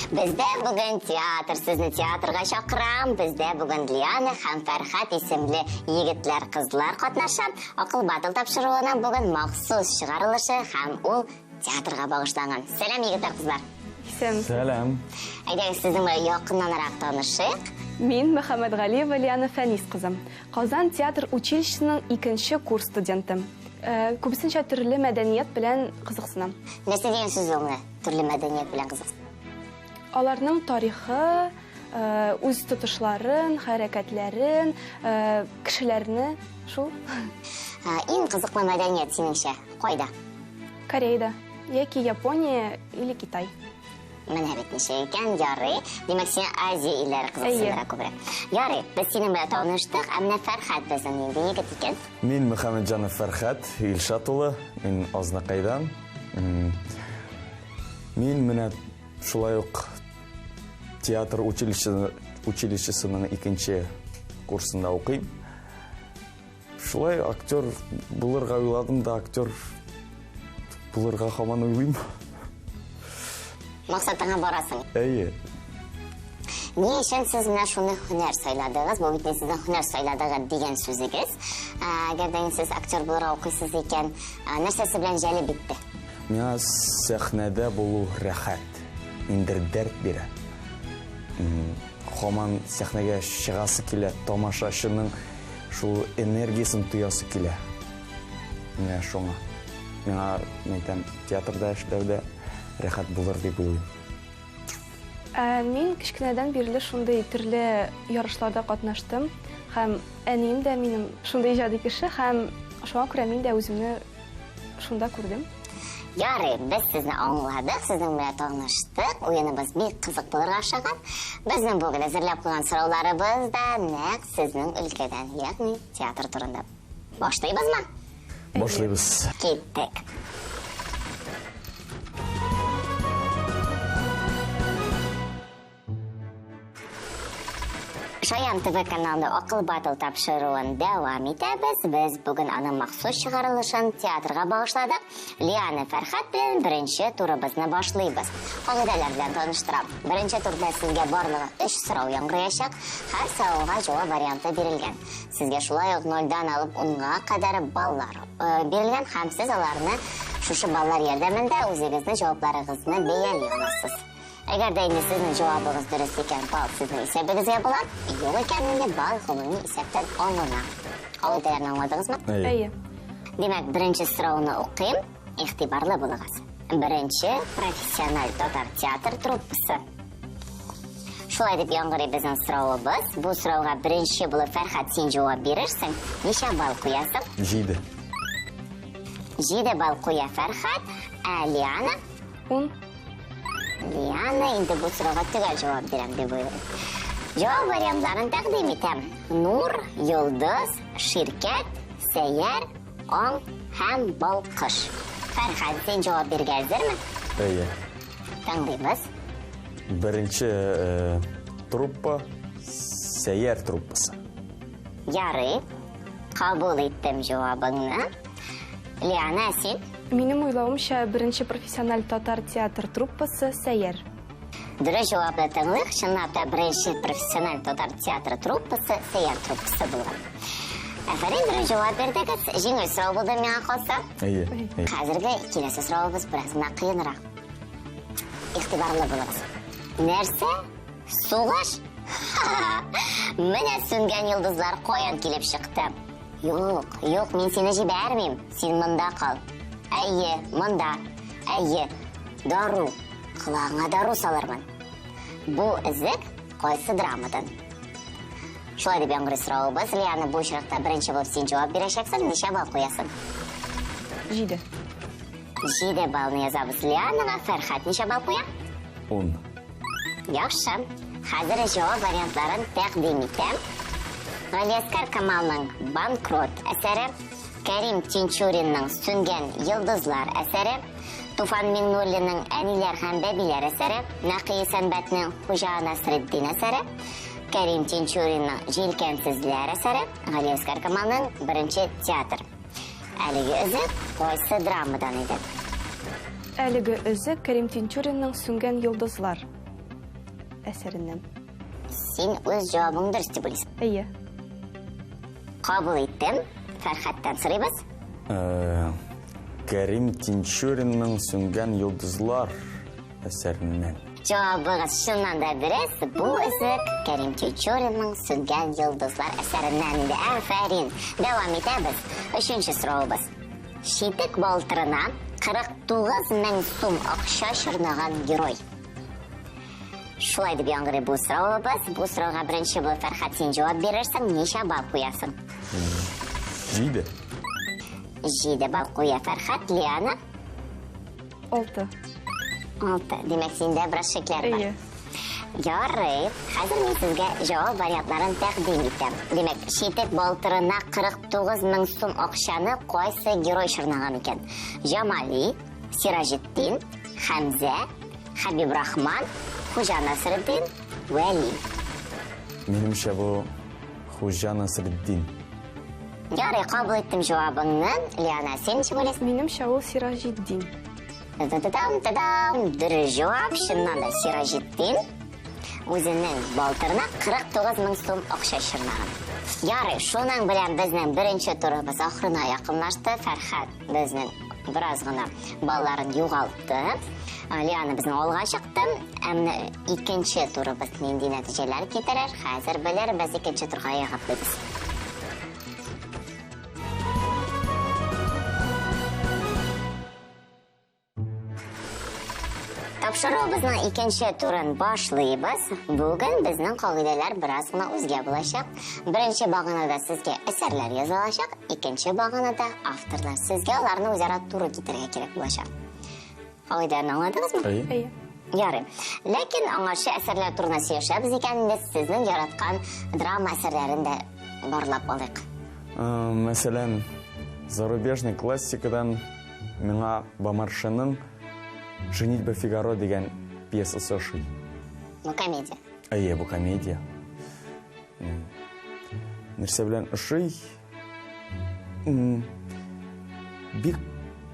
Бездә бүген театр, сезне театрга чакырам. Бездә бүген Лиана һәм Фәрхәт исемле егетләр, кызлар катнаша. Акыл батыл тапшыруының бүген махсус чыгарылышы һәм ул театрга багышланган. Сәлам, егетләр, кызлар. Исән. Сәлам. Әйдәгез, сезнең белән якыннанрак танышыйк. Мин Мөхәммәтгалиева Лиана Фәнис кызы. Казан театр училищесының икенче курс студенты. Күбесенчә төрле мәдәният белән кызыксынам. Нәрсә дигән сүз ул менә, төрле мәдәният белән кызыксыну? Аларның тарихы, үз тотышларын, хәрәкәтләрен, кешеләрне шул. Иң кызыклы мәдәният синеңчә кайда? Кореяда яки Япония или Китай. Менә бит ничек икән, ярый. Димәк, сине Азия илләре кызыксындыра күбрәк. Ярый, без синең белән таныштык, ә менә Фәрхәт безнең нинди егет икән? Мин Мөхәммәтҗанов Фәрхәт Илшат улы, мин Азнакайдан. Мин менә шулай ук театр училищесының икенче курсында укыйм. Шулай актер булырга уйладым да, актер булырга һаман уйлыйм. Максатыңа барасың. Әйе. Ни өчен сез менә шуны һөнәр сайладыгыз? Бу бит сезнең һөнәр сайладыгыз дигән сүзегез. Әгәр дә сез актер булырга укыйсыз икән, нәрсәсе белән җәлеп итте? Миңа сәхнәдә булу рәхәт, ниндидер дәрт бирә. Һаман сәхнәгә чыгасы килә, тамашачының шул энергиясен тоясы килә. Менә шуңа. Миңа, әйтәм, театрда эшләү дә рәхәт булыр дип уйлыйм. Мин кечкенәдән бирле шундый төрле ярышларда катнаштым һәм әнием дә минем шундый иҗади кеше һәм шуңа күрә мин дә үземне шунда күрдем. Ярый, без сезне аңладык, сезнең белән таныштык. Уеныбыз бик кызык булырга охшаган. Безнең бүген әзерләп куйган сорауларыбыз да нәкъ сезнең өлкәдән, ягъни театр турында. Башлыйбызмы? Башлыйбыз. Киттек. Шаян ТВ каналында Акыл батыл тапшыруын дәвам итәбез. Без бүген аның махсус чыгарылышын театрга багышладык. Лиана Фәрхәт белән беренче турыбызны башлыйбыз. Кагыйдәләр белән таныштырам. Беренче турда сезгә барлыгы 3 сорау яңгыраячак. Һәр сорауга җавап варианты бирелгән. Сезгә шулай ук 0-дан алып 10-га кадәр баллар бирелгән һәм сез аларны шушы баллар ярдәмендә үзегезнең җавапларыгызны бәяли аласыз. Әгәр дә инде сезнең җавабыгыз дөрес икән, балл сезнең исәбегезгә була, юк икән инде балл гомуми исәптән алына. Кагыйдәләрне аңладыгызмы? Әйе. Димәк, беренче сорауны укыйм, игътибарлы булыгыз. Беренче профессиональ татар театр труппасы. Шулай дип яңгырый безнең соравыбыз. Бу сорауга беренче булып Фәрхәт син җавап бирерсең. Ничә балл куясың? 7. 7 балл куя Фәрхәт. Ә Лиана? 10. Лиана инде бу сорауга төгәл җавап бирәм дип уйлыйм. Җавап вариантларын тәкъдим итәм. Нур, Йолдыз, Ширкәт, Сәйяр, Аң һәм Балкыш. Фәрхәт, син җавап бирергә әзерме? Әйе. Тыңлыйбыз. Беренче труппа Сәйяр труппасы. Ярый. Кабул иттем җавабыңны. Лиана, син? Минем уйлавымча, беренче профессиональ татар театр труппасы Сәйяр. Дөрес җавапны тыңлыйк. Чынлап та беренче профессиональ татар театры труппасы Сәйяр труппасы булган. Афәрин, дөрес җавап бирдегез. Җиңел сорау булды миңа калса. Әйе. Хәзерге киләсе соравыбыз бераз гына кыенрак. Игътибарлы булыгыз. Нәрсә? Сугыш? Менә сүнгән йолдызлар каян килеп чыкты? Юк, юк, мин сине җибәрмим. Син монда кал. Әйе, монда. Әйе. Дару. Колагыңа дару салырмын. Бу эзек кайсы драмадан? Шулай дип яңгырый соравыбыз. Лиана, бу очракта беренче булып син җавап бирәчәксең. Ничә балл куясың? 7. 7 баллны язабыз Лианага. Фәрхәт ничә балл куя? 10. Яхшы. Хәзер җавап вариантларын тәкъдим итәм. Галиәскар Камалның Банкрот әсәре, Кәрим Тинчуринның Сүнгән йолдызлар әсәре, Туфан Миңнуллинның Әниләр һәм бәбиләр әсәре, Нәкый Исәнбәтнең Хуҗа Насретдин әсәре, Кәрим Тинчуринның Җилкәнсезләр әсәре, Галиәскар Камалның Беренче театр. Әлеге өзек кайсы драмадан иде? Әлеге өзек Кәрим Тинчуринның Сүнгән йолдызлар. әсәреннән. Син үз җавабың дөрес дип уйлыйсың. Әйе. Кабул иттем. Фәрхаттан сорыйбыз. Э, Кәрим Тинчуринның Сүнгән йолдызлар әсәреннән. Җавабыгыз чыннан да дөрес. Бу өзек Кәрим Тинчуринның Сүнгән йолдызлар әсәреннән иде. Афәрин. Дәвам итәбез. Өченче соравыбыз. Читек балтырына 49 мең сум акча чорнаган герой. Шулай дип яңгырый бу соравыбыз. Бу сорауга беренче булып Фәрхат син җавап бирерсең, ничә балл куясың? Җиде. 7 балл куя Фәрхат, Лиана 6. 6. Димәк, синдә бераз шикләр бар. Әйе. Ярый. Хәзер мин сезгә җавап вариантларын тәкъдим итәм. Димәк, читек балтырына 49 мең сум акчаны кайсы герой чорнаган икән? Җамали, Сираҗетдин, Хәмзә, Хәбибрахман, Хуҗа Насретдин, Вәли. Минемчә бу Хуҗа Насретдин. Ярый, кабул иттем җавабыңны. Лиана, син ничек уйлыйсың? Минемчә ул Сираҗетдин. Та-та-дам, та-дам. Дөрес җавап, чыннан да Сираҗетдин үзенең балтырына 49 мең сум акча чорнаган. Ярый, шуның белән безнең беренче турыбыз ахырына якынлашты. Фәрхат безнең бераз гына балларын югалтты. Лиана безнең алга чыкты. Ә менә икенче турыбыз нинди нәтиҗәләр китерер, хәзер белербез. Икенче турга аяк атлыйбыз. Тапшыруыбызның икенче турын башлыйбыз. Бүген безнең кагыйдәләр бераз гына үзгә булачак. Беренче баганада сезгә әсәрләр язылачак, икенче баганада авторлар. Сезгә аларны үзара туры китерергә кирәк булачак. Кагыйдәләрне аңладыгызмы? Әйе. Әйе. Ярый. Ләкин аңарчы әсәрләр турында сөйләшәбез икән, без сезнең яраткан драма әсәрләрен дә барлап алыйк. Мәсәлән, зарубежный классикадан миңа Бомаршеның Женитьба Фигаро дигән пьесасы ошый. Бу комедия. Әйе, бу комедия. Нәрсә белән ошый? Бик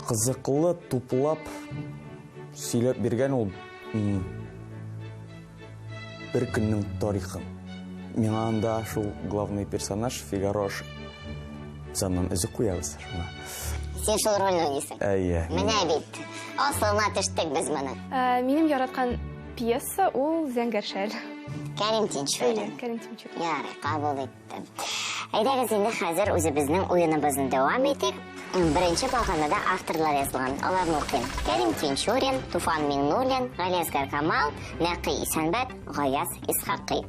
кызыклы туплап сөйләп биргән ул бер көннең тарихын. Миңа анда шул главный персонаж Фигаро ошый. Без аннан өзек куябыз шуңа. Син шул рольне уйныйсың. Әйе. Менә бит. Асылына төштек без моны. Минем яраткан пьеса ул Зәңгәр шәл. Кәрим Тинчурин. Әйе, Кәрим Тинчурин. Ярый, кабул иттем. Әйдәгез инде хәзер үзебезнең уеныбызны дәвам итик. Беренче баганада авторлар язылган. Аларны укыйм. Кәрим Тинчурин, Туфан Миңнуллин, Галиәсгар Камал, Нәкый Исәнбәт, Гаяз Исхакый.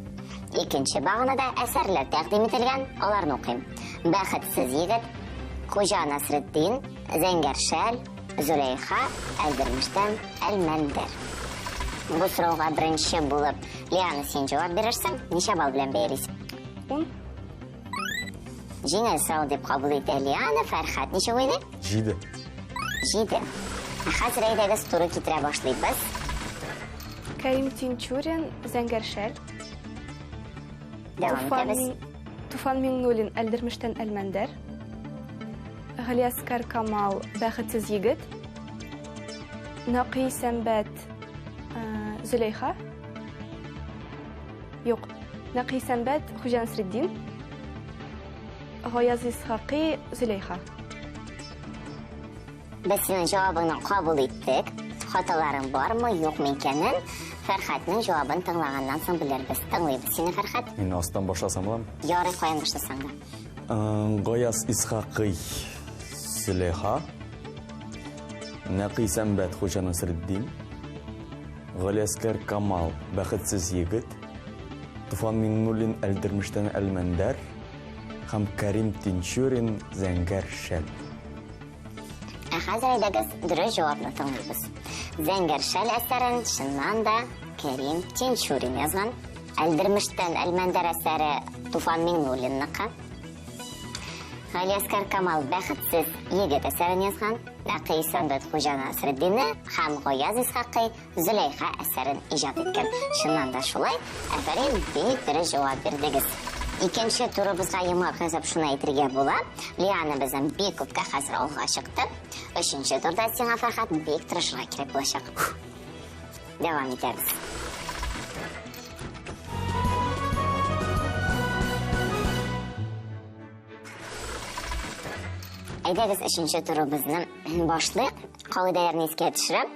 Икенче баганада әсәрләр тәкъдим ителгән. Аларны укыйм. Бәхетсез егет, Хуҗа Насретдин, Зәңгәр шәл, Зөләйха, Әлдермештән Әлмәндәр. Бу сорауга беренче булып Лиана син җавап бирерсең. Ничә балл белән бәялисең? 10. Җиңел сорау дип кабул итә Лиана. Фәрхат ничә уйлый? 7. 7. Ә хәзер әйдәгез туры китерә башлыйбыз. Кәрим Тинчурин, Зәңгәр шәл. Дәвам итәбез. Туфан Миңнуллин, Әлдермештән Әлмәндәр. Галиәсгар Камал, Бәхетсез егет. Нәкый Исәнбәт, Зөләйха. Юк. Нәкый Исәнбәт, Хуҗа Насретдин. Гаяз Исхакый, Зөләйха. Без синең җавабыңны кабул иттек. Хаталарың бармы, юкмы икәнен Фәрхатның җавабын тыңлаганнан соң белербез. Тыңлыйбыз сине, Фәрхат. Мин астан башласам буламы? Ярый, каян башласаң да. Гаяз Исхакый, Зөләйха. Нәкый Исәнбәт, Хуҗа Насретдин. Галиәсгар Камал, Бәхетсез егет. Туфан Миңнуллин, Әлдермештән Әлмәндәр. Һәм Кәрим Тинчурин, Зәңгәр шәл. Ә хәзер әйдәгез дөрес җавапны тыңлыйбыз. Зәңгәр шәл әсәрен чыннан да Кәрим Тинчурин язган. Әлдермештән Әлмәндәр әсәре Туфан Миңнуллинныкы. Галиәсгар Камал Бәхетсез егет әсәрен язган. Нәкый Исәнбәт Хуҗа Насретдинне һәм Гаяз Исхакый Зөләйха әсәрен иҗат иткән. Чыннан да шулай. Афәрин, бик дөрес җавап бирдегез. Икенче турыбызга йомгак ясап шуны әйтергә була. Лиана безнең бик күпкә хәзер алга чыкты. Өченче турда сиңа, Фәрхат, бик тырышырга кирәк булачак. Дәвам итәбез. Әйдәгез, өченче турыбызны башлыйк. Кагыйдәләрне искә төшерәм.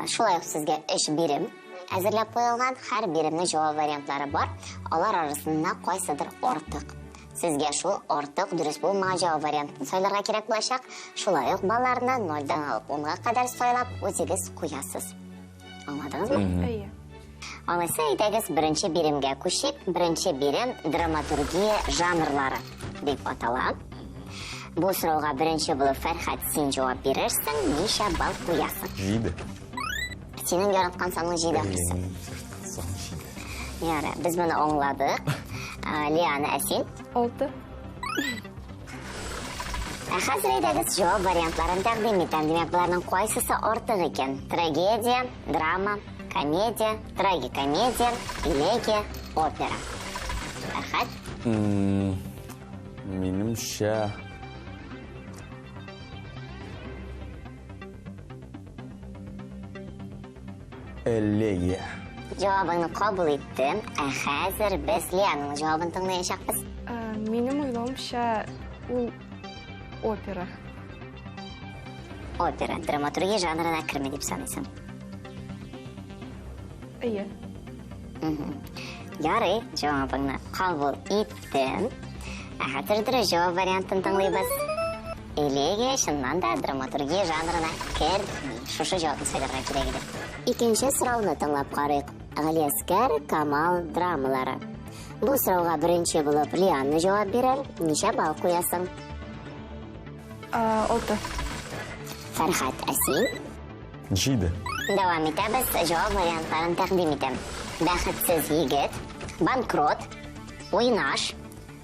Шулай ук сезгә өч бирем әзерләп куелган. Һәр биремнең җавап вариантлары бар. Алар арасында кайсыдыр артык. Сезгә шул артык дөрес булмаган җавап вариантын сайларга кирәк булачак. Шулай ук балларны нольдән алып унга кадәр сайлап үзегез куясыз. Аңладыгызмы? Әйе. Алайса, әйдәгез, беренче биремгә күчик. Беренче бирем драматургия жанрлары дип атала. Бу сорауга беренче булып Фәрхәт син җавап бирерсең, ничә балл куясың? Җиде. Синең яраткан саның җиде ахрысы. Минем яраткан сан җиде. Ярар, без моны аңладык. Лиана, ә син? Алты. Ә хәзер әйдәгез җавап вариантларын тәкъдим итәм. Димәк, боларның кайсысы артык икән? Трагедия, драма, комедия, трагикомедия, элегия, опера. Фәрхәт? Минемчә, элегия. Җавабыңны кабул иттем. Ә хәзер без Лиананың җавабын тыңлаячакбыз. Минем уйлавымча, ул опера. Опера драматургия жанрына керми дип саныйсың. Әйе. Ярый, җавабыңны кабул иттем. Ә хәзер дөрес җавап вариантын тыңлыйбыз. Элегия чыннан да драматургия жанрына керми. Шушы җавапны сайларга кирәк иде. Икенче сорауны тыңлап карыйк. Галиәскәр Камал драмалары. Бу сорауга беренче булып Лианна җавап бирер. Ничә балл куясың? Алты. Фәрхәт, ә син? Җиде. Дәвам итәбез. Җавап вариантларын тәкъдим итәм. Бәхетсез егет, банкрот, уйнаш,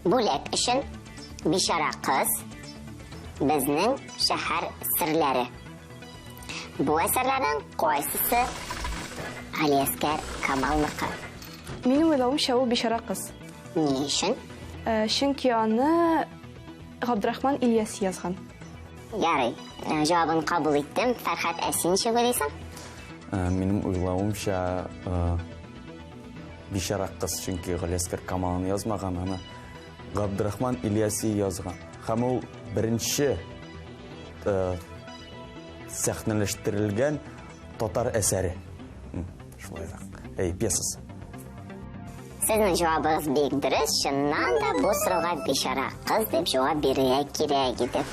бүләк өчен, бичара кыз, безнең шәһәр серләре. Бу әсәрләрнең кайсысы Галиәскәр Камалныкы? Минем уйлавымча, ул бичара кыз. Ни өчен? Чөнки аны Габдрахман Ильяси язган. Ярый, җавабын кабул иттем. Фәрхәт, ә син ничек уйлыйсың? Минем уйлавымча, бичара кыз, чөнки Галиәскәр Камалны язмаган, аны Габдрахман Ильяси язган. Һәм ул беренче сәхнәләштерелгән татар әсәре. Шулайрак. Әй, пьесасы. Сезнең җавабыгыз бик дөрес. Чыннан да бу сорауга бичара кыз дип җавап бирергә кирәк иде.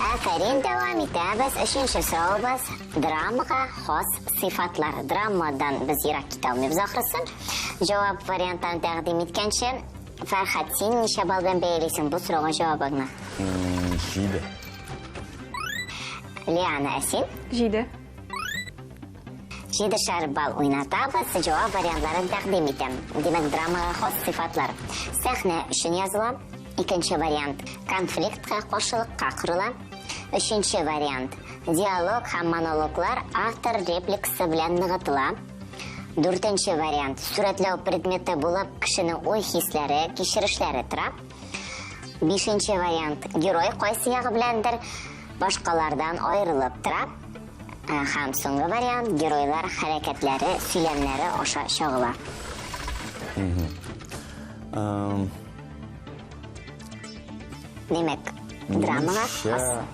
Афәрин, дәвам итәбез. Өченче соравыбыз драмага хас сыйфатлар. Драмадан без ерак китә алмыйбыз ахрысы. Җавап вариантларын тәкъдим иткәнче, Фәрхәт, син ничә балл белән бәялисең бу сорауга җавабыңны? Җиде. Лиана, ә син? Җиде. Җидешәр балл уйнатабыз, җавап вариантларын тәкъдим итәм. Димәк, драмага хас сыйфатлар. Сәхнә өчен языла. Икенче вариант конфликтка, каршылыкка корыла. Өченче вариант диалог һәм монологлар автор репликасы белән ныгытыла. Дүртенче вариант сурәтләү предметы булып кешенең уй-хисләре, кичерешләре тора. Бишенче вариант герой кайсы ягы беләндер башкалардан аерылып тора. Һәм соңгы вариант геройлар хәрәкәтләре, сөйләмнәре аша чагыла. Димәк, драмага хас.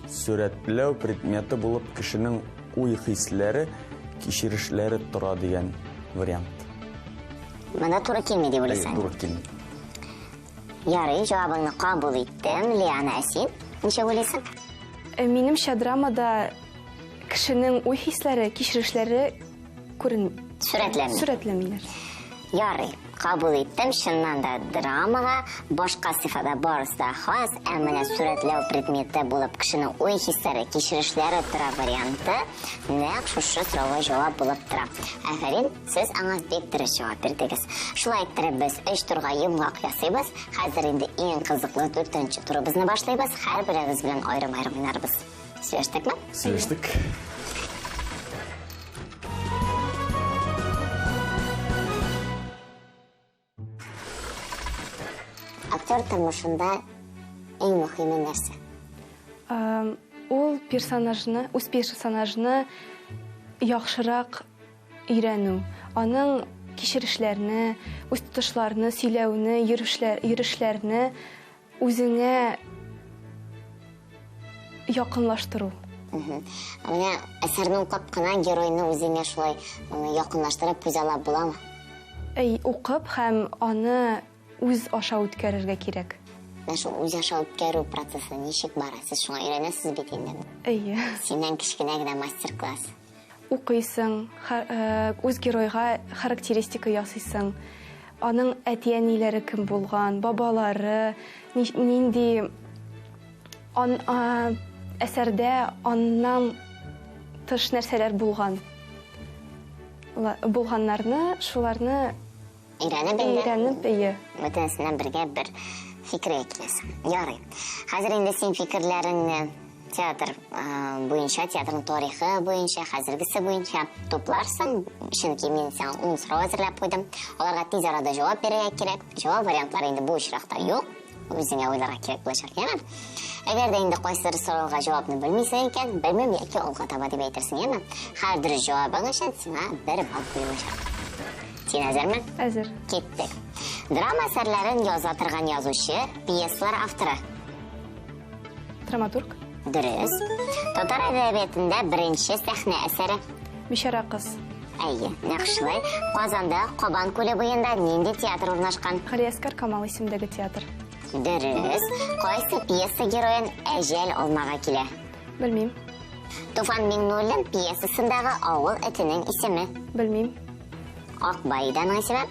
Сурәтләү предметы булып кешенең уй-хисләре, кичерешләре тора дигән вариант. Монда туры килми дип уйлыйсың? Туры килми. Ярый, җавабыңны кабул иттем. Лиана, ә син ничек уйлыйсың? Минемчә, драмада кешенең уй-хисләре, кичерешләре күрен Сурәтләнми. Сурәтләмиләр. Ярый, кабул иттем. Чыннан да драмага башка сыйфатта барысы да хас, ә менә сурәтләү предметы булып кешенең уй-хисләре, кичерешләре тора варианты нәкъ шушы сорауга җавап булып тора. Афәрин, сез аңа бик дөрес җавап бирдегез. Шулай иттереп без өч турга йомгак ясыйбыз. Хәзер инде иң кызыклы дүртенче турыбызны башлыйбыз. Һәрберебез белән аерым-аерым уйнарбыз. Сөйләштекме? Сөйләштек. Актер тормышында иң мөһиме нәрсә? Ул персонажны, үз персонажны яхшырак өйрәнү, аның кичерешләрне, үз тотышларны, сөйләүне, йөрешләр, йөрешләрне үзеңә Якынлаштыру. Менә әсәрне укып кына геройны үзеңә шулай якынлаштырып күзаллап буламы? Әй, укып һәм аны үз аша үткәрергә кирәк. Менә шул үз аша үткәрү процессы ничек бара? Сез шуңа өйрәнәсез бит инде. Әйе. Синнән кечкенә генә мастер-класс. Укыйсың, үз геройга характеристика ясыйсың. Аның әти-әниләре кем булган, бабалары, нинди ан, әсәрдә аннан тыш нәрсәләр булган. Булганнарны, шуларны өйрәнеп инде. Өйрәнеп, әйе. Бөтенесеннән бергә бер фикергә киләсең. Ярый. Хәзер инде син фикерләреңне театр буенча, театрның тарихы буенча, хәзергесе буенча тупларсың. Чөнки мин сиңа 10 сорау әзерләп куйдым. Аларга тиз арада җавап бирергә кирәк. Җавап вариантлары инде бу очракта юк. Үзеңә уйларга кирәк булачак, яме? Әгәр дә инде кайсыдыр сорауга җавапны белмисең икән, белмим яки алга таба дип әйтерсең, яме? Һәр дөрес җавабың өчен сиңа бер балл куелачак. Син әзерме? Әзер. Киттек. Драма әсәрләрен яза торган язучы, пьесалар авторы. Драматург. Дөрес. Татар әдәбиятында беренче сәхнә әсәре. Бичара кыз. Әйе, нәкъ шулай. Казанда Кабан күле буенда нинди театр урнашкан? Галиәсгар Камал исемендәге театр. Дөрес. Кайсы пьеса героен әҗәл алмага килә? Белмим. Туфан Миңнуллин пьесасындагы авыл этенең исеме? Белмим. Акбай иде исеме.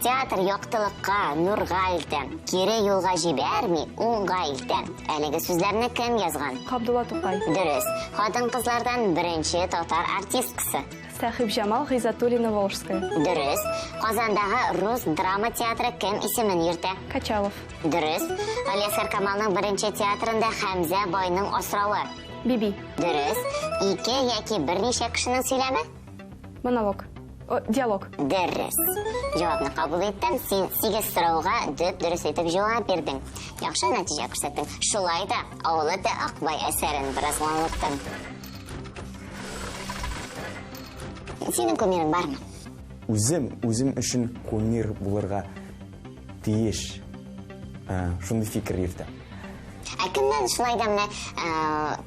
Театр яктылыкка, нурга илтә, кире юлга җибәрми, уңга илтә. Әлеге сүзләрне кем язган? Габдулла Тукай. Дөрес. Хатын-кызлардан беренче татар артисткасы. Сәхибҗамал Гыйззәтуллина Волжская. Дөрес. Казандагы рус драма театры кем исемен йөртә? Качалов. Дөрес. Галиәсгар Камалның беренче театрында Хәмзә байның асравы. Биби. Дөрес. Ике яки берничә кешенең сөйләме? Монолог. Диалог. Дөрес. Җавапны кабул иттем. Син 8 сорауга дөп-дөрес итеп җавап бирдең. Яхшы нәтиҗә күрсәттең. Шулай да Авыл эте Акбай әсәрен бераз оныттым. Синең кумирың бармы? Үзем, үзем өчен кумир булырга тиеш. Шундый фикер йөртәм. Ә кемнән шулай да менә,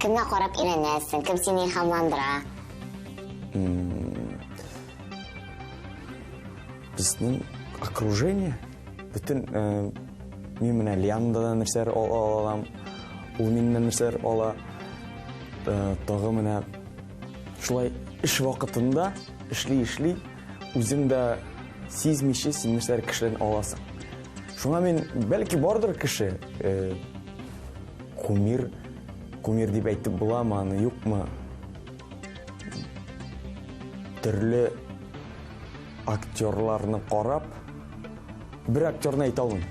кемгә карап өйрәнәсең, кем сине илһамландыра? Безнең окружение, бөтен мин менә Лианадан нәрсәләр ала алам, ул миннән нәрсәләр ала. Тагы менә шулай эш вакытында эшли-эшли, үзең дә сизмичә син нәрсәләр кешедән аласың. Шуңа мин, бәлки бардыр кеше, кумир, кумир дип әйтеп буламы аны, юкмы? Төрле актерларны карап, бер актерны әйтә алмыйм.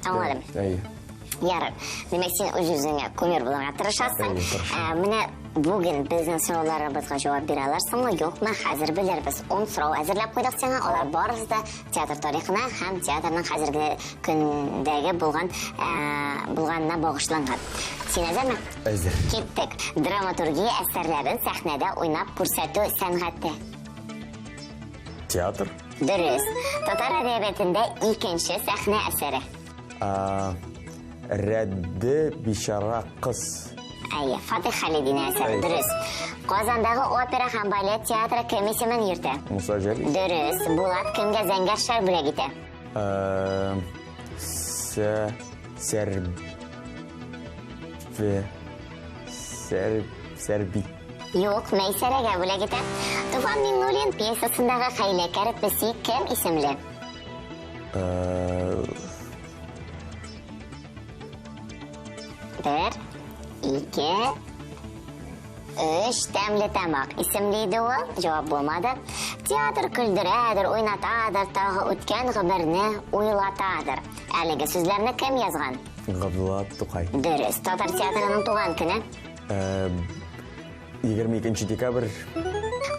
Аңладым. Әйе. Ярар. Димәк, син үз-үзеңә кумир булырга тырышасың. Әйе, тырышам. Менә бүген безнең сорауларыбызга җавап бирә алырсыңмы, юкмы, хәзер белербез. 10 сорау әзерләп куйдык сиңа. Алар барысы да театр тарихына һәм театрның хәзерге көндәге булганына багышланган. Син әзерме? Әзер. Киттек. Драматургия әсәрләрен сәхнәдә уйнап күрсәтү сәнгате. Театр. Дөрес. Татар әдәбиятында икенче сәхнә әсәре. Рәдде бичара кыз. Әйе, Фатих Халидин әсәре. Әйе. Дөрес. Казандагы опера һәм балет театры кем исемен йөртә? Муса Җәлил. Дөрес. Булат кемгә зәңгәр шар бүләк итә? Сәрби. Юк, Мәйсәрәгә бүләк итә. Туфан Миңнуллин пьесасындагы хәйләкәр песи кем исемле? Бер, ике, өч, тәмле тамак исемле иде ул. Җавап булмады. Театр көлдерәдер, уйнатадыр, тагы үткән гомерне уйлатадыр. Әлеге сүзләрне кем язган? Габдулла Тукай. Дөрес. Татар театрының туган көне? 22 декабрь.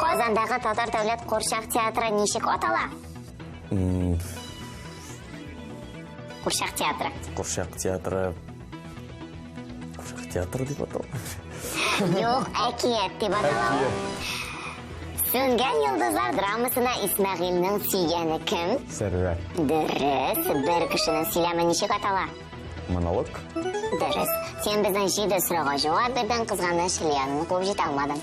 Казандагы Татар дәүләт курчак театры ничек атала? Курчак театры. Курчак театры. Курчак театры дип атала. Юк, әкият дип атала. Әкият. Сүнгән йолдызлар драмасына Исмәгыйльнең сөйгәне кем? Сәрвәр. Дөрес. Бер кешенең сөйләме ничек атала? Монолог. Дөрес. Син безнең җиде сорауга җавап бирдең, кызганыч, Лиананы куып җитә алмадың.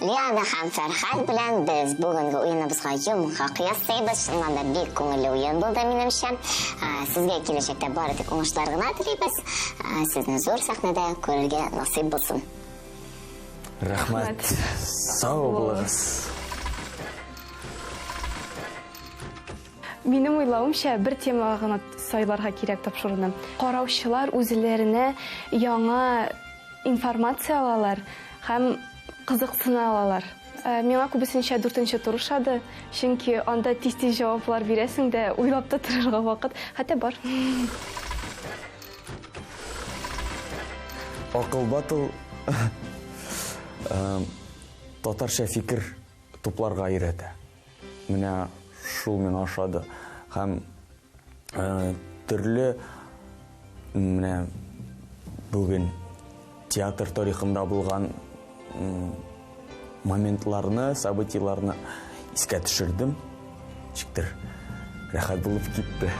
Лиана һәм Фәрхәт белән без бүгенге уеныбызга йомгак ясыйбыз. Чыннан да бик күңелле уен булды, минемчә. Сезгә киләчәктә бары тик уңышлар гына телибез. Сезне зур сәхнәдә күрергә насыйп булсын. Рәхмәт. Сау булыгыз. Минем уйлавымча, бер темага гына сайларга кирәк тапшыруны. Караучылар үзләренә яңа информация алалар һәм кызыксына алалар. Э, миңа күбесенчә дүртенче тур ошады, чөнки анда тиз-тиз җаваплар бирәсең дә, уйлап та торырга вакыт. Хәтта бар. Акыл батыл э, татарча фикер тупларга өйрәтә. Менә шул миңа ошады. Һәм э, төрле менә бүген театр тарихында булган моментларны, событиеларны искә төшердем. Ничектер рәхәт булып китте.